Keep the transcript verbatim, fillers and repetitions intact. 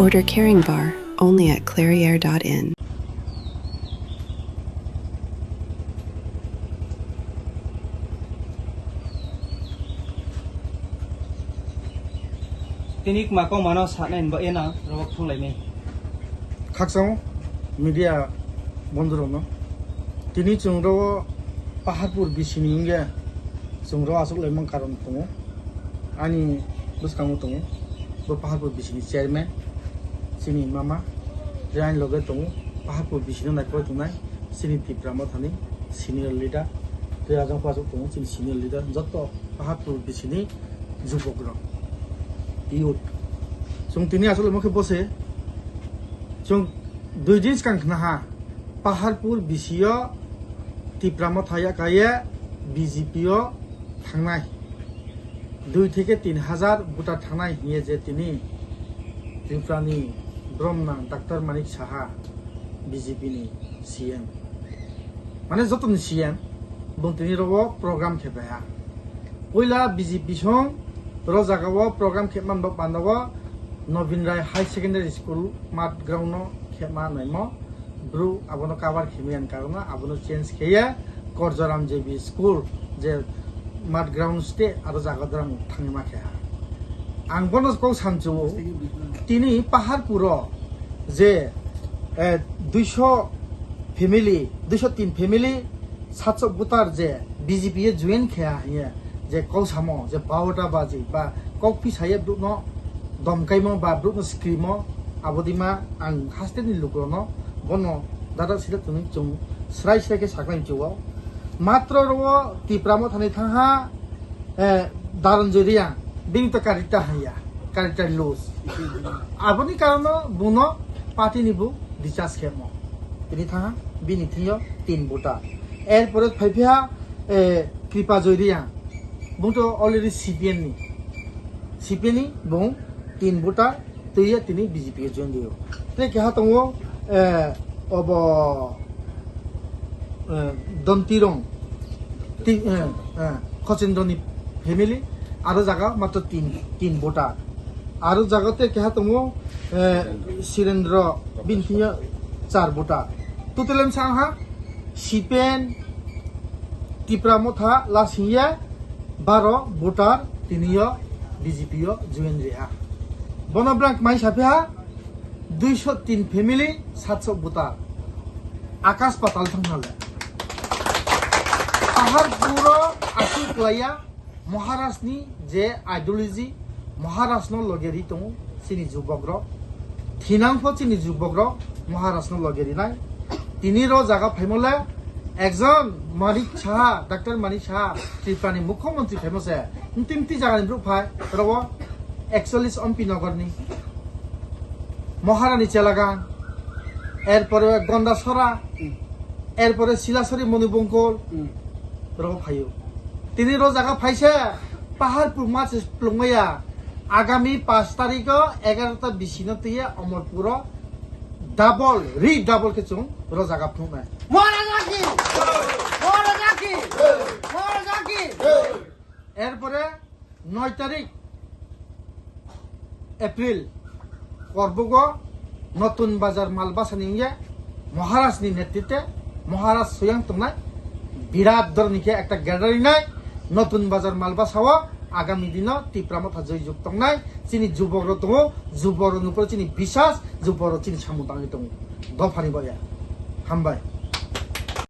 Order Caring Bar only at clairiere dot in. Tini kma kok mano sanai bo ena robok thunglai nai. Khakchang media bondhu rokno. Tini chwng ro Paharpur bisini wngya chwng ro aswk laimang karon tongo. Ani bwskango tongo bo Paharpur bisini chairman, chini mama, tei ani loge tongo Paharpur bisino naikolwi tongnai chini Tipra Mothani senior leader, tei ajang aswk tongo chini senior leader, joto Paharpur bisini jubok rok, youth. Chwng tini aswk laimang khe bose chwng dui din swkang khna ha Paharpur bisio Tipra Motha yakaiye B J P o thangnai. Dui theke tin hajar voter thangnai hiye je tini Tripura ni bromnang Doctor Manik Saha B J P ni C M. Mane joto ni C M bung tini rogo program khe bai ha. Puila B J P song ro jaga o program khe man bok panda o Nobin Rai High Secondary School mat ground no khe ma naimo. Bru abono cover khimani karon abono change kheye Korjoram J B school je mat ground state aro jaga dorang thangma khe ha. Ang bono kok samchu tini Paharpuro je eh, duiso family, duiso tin family satso voter je B J P e join khe ha hiye je kok samo je baota baji ba kok pisaye bru no domkaimo ba bru no skrimo abodima ang haste ni lukurokno bono dada sida twnwi chwng srai srai khe saknai chuo. Matro ro Tipra Mothani thangha, eh, Daranjoy Reang, bini to character haya, character loose. Aboni karono buno party ni bu discharge khemo. Tini thangha, bini thingyo tin bota. Erpore phaiphiya, eh, Kripajoy Reang, bung to already C P M ni, C P M ni bung tin bota. Twiya tini B J P o join dio. Tei keha tongo, eh, obo, eh, Dontirong, ti-, eh, eh, Khochendroni family, aro jaga matro tin, tin bota. Aro jaga tei keha tongo, eh, Sirendro, bini thingya char bota. Total em sang ha, Sipen, Tipra Motha, Lasingya, baro voter tiniyo B J P o join riha. Bono brang mai saphiha duiso tin family satso voter. Akash patal thangna le. Paharpuro asuk laya Maharaj ni je ideology, Maharaj no loge ri tongo chini jubok rok. Thinang pho chini jubok rok Maharaj no loge rinai. Tini ro jaga phaimo le ekjon Manik Saha, Doctor Manik Saha, Tripura ni Mukhyamantri phaimo se. Mti mti jaga ni bru phai, ro o ekchollis Ompi Nagar ni, Maharani Chelagang, erpore Gondasora, erpore Silasori Monibongkol, ro phaio. Tini ro jaga phaise Paharpur mach plungmaya. Agami paanch tarikh o egarota bisino twiya Omorpuro double, re double khe chwng ro jaga phunuknai. Maharaj ki! Maharaj ki! Maharaj ki! Erpore noi tarikh April, Korbugo Notun Bazar Malbasani wngya Maharajni netritwe Maharaj soyang tongnai birat doroni khe ekta gathering nai Notun Bazar Malbasao agami dino Tipra Motha joijuk tongnai chini jubok rok tongo, jubok rok nukro chini bisas, jubok rok chini samung tangwi tongo. Dophani boya. Hambai.